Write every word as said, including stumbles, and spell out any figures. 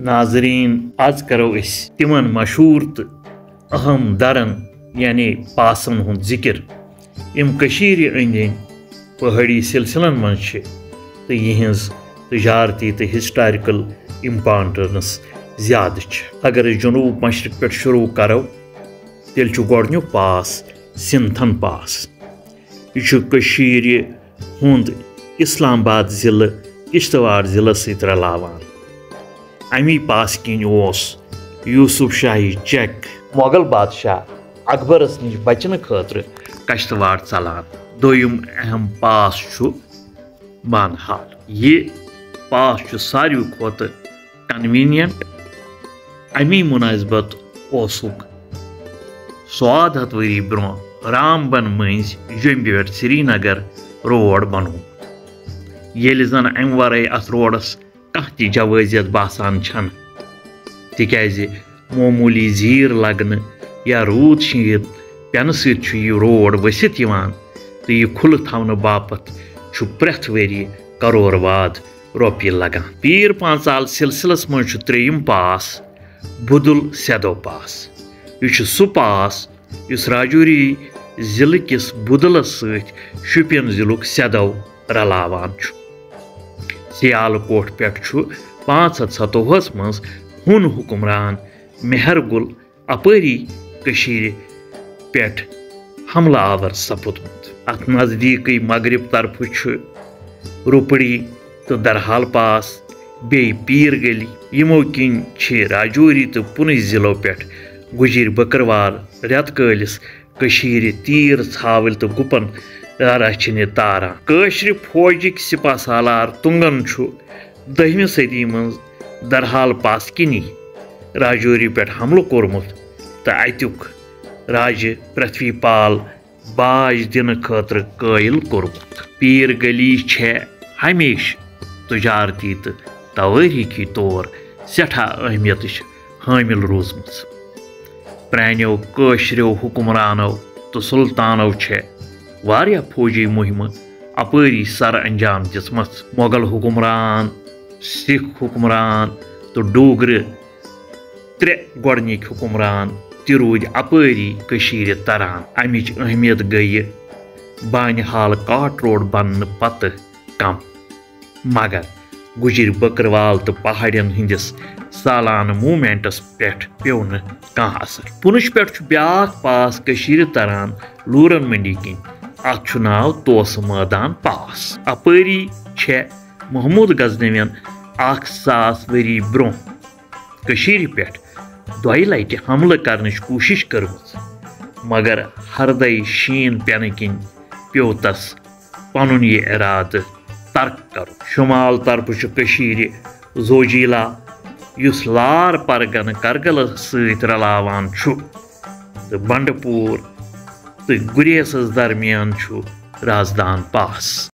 ناظرین، آز کرو أسۍ تِمن مشہوٗر تہٕ اہم درن یعنی پاسن ہُنٛد ذِکِر، یِم کٔشیٖرِ أنٛدۍ أنٛدۍ پہٲڑی سلسلن منٛز چھِ تہٕ یِہنٛز تجارتی تہٕ historical importance زیادٕ چھِ۔ اگر أسۍ جنوب مشرق پٮ۪ٹھ شروع کرو، تیٚلہِ چھُ گۄڈٕنیُک پاس سِنتھن پاس۔ یہِ چھُ کٔشیٖرِ ہُنٛد اسلام آباد ضلعہٕ کشتواڑ ضلعس سۭتۍ رلاوان۔ امی پاس کِنۍ اوس یوسف شاہی چک مۄغل بادشاہ اکبرس نِش بچنہٕ خٲطرٕ کشتواڑ ژلان۔ دوٚیُم اہم پاس چھُ بانہال۔ یہِ پاس چھُ ساروی کھۄتہٕ convenient۔ امی مناسبت اوسُکھ سواد ہتھ ؤری برونٛہہ رامبن مٔنٛزۍ جوٚمہِ پٮ۪ٹھ سرینگر road بنوومُت، ییٚلہِ زن امہِ ورٲے اتھ roadس کانٛہہ تہِ جوازیت باسان چھنہٕ، تِکیازِ معموٗلی زیٖر لگنہٕ یا روٗد شیٖن پٮ۪نہٕ سۭتۍ چھُ یہِ road ؤسِتھ یِوان تہٕ یہِ کھُلہٕ تھاونہٕ باپتھ چھُ پرٛٮ۪تھ ؤریہِ کرور واد رۄپیہِ لگان۔ پیٖر پانٛژال سلسلس منٛز چھُ ترٛیٚیِم پاس بدل سیدو پاس۔ یہِ چھُ سُہ پاس یُس راجوری ضلعہٕ کِس بدلس سۭتۍ شُپین ضلعُک سیدو رلاوان چھُ۔ سیالکوٹ پٮ۪ٹھ چھُ پانٛژھ ہتھ ستووُہس منٛز ہُن حکمران مہر گُل اپٲری کٔشیٖرِ پٮ۪ٹھ حملہٕ آور سپُدمُت۔ اتھ نزدیٖکٕے مغرب طرفہٕ چھُ روپڑی تہٕ درحال پاس، بیٚیہِ پیٖر گلی۔ یِمو کِنۍ چھِ راجوری تہٕ پُنٕچ ضلعو پٮ۪ٹھ گُجِرۍ بکروال رٮ۪تہٕ کٲلِس کٔشیٖرِ تیٖر، ژھاوٕلۍ تہٕ گُپن رچھنہِ تاران۔ کٲشرِ فوجٕکۍ سپاہ سالار تُنگن چھُ دٔہمہِ صدی منٛز درحال پاس کِنی راجوری پٮ۪ٹھ حملہٕ کوٚرمُت تہٕ اتیُک راجہِ پرتھوی پال باج دِنہٕ خٲطرٕ قٲیِل کوٚرمُت۔ پیٖر گلی چھےٚ ہمیشہٕ تجارتی تہٕ توٲریٖخی طور سٮ۪ٹھاہ اہمیتٕچ حٲمِل روٗزمٕژ۔ پرٛانیو کٲشرٮ۪و حُکمرانو تہٕ سُلطانو چھےٚ واریاہ فوجی مُہِمہٕ اپٲری سر انجام دِژمَژ۔ مۄغل حُکمران، سِکھ حُکمران تہٕ ڈوگرٕ ترٛےٚ گۄڈٕنِکۍ حُکمران تہِ روٗدۍ اپٲری کٔشیٖرِ تران۔ اَمِچ اہمیت گٔیہِ بانِہال کاٹ روڈ بننہٕ پتہٕ کم، مگر گُجِرۍ بکروال تہٕ پہاڑٮ۪ن ہٕنٛدِس سالانہٕ موومینٹس پٮ۪ٹھ پیوٚو نہٕ کانٛہہ اثر۔ پُنٕچ پٮ۪ٹھ چھُ بیٛاکھ پاس کٔشیٖرِ تران لوٗرن منڈی کِنۍ۔ اتھ چھُ ناو توسہٕ مٲدان پاس۔ اپٲری چھےٚ محمود غزنویَن اکھ ساس ؤری برونٛہہ کٔشیٖرِ پٮ۪ٹھ دۄیہِ لٹہِ حملہٕ کرنٕچ کوٗشش کٔرمٕژ، مگر ہردے شیٖن پٮ۪نہٕ کِنۍ پیوٚو تس پنُن یہِ ارادٕ ترک کرُن۔ شمال طرفہٕ چھُ کٔشیٖرِ زوجیلا، یُس لار پرگنہٕ کرگلس سۭتۍ رلاوان چھُ، تہٕ بنڈٕ پوٗر تہٕ گُریسس درمیان چھُ رازدان پاس۔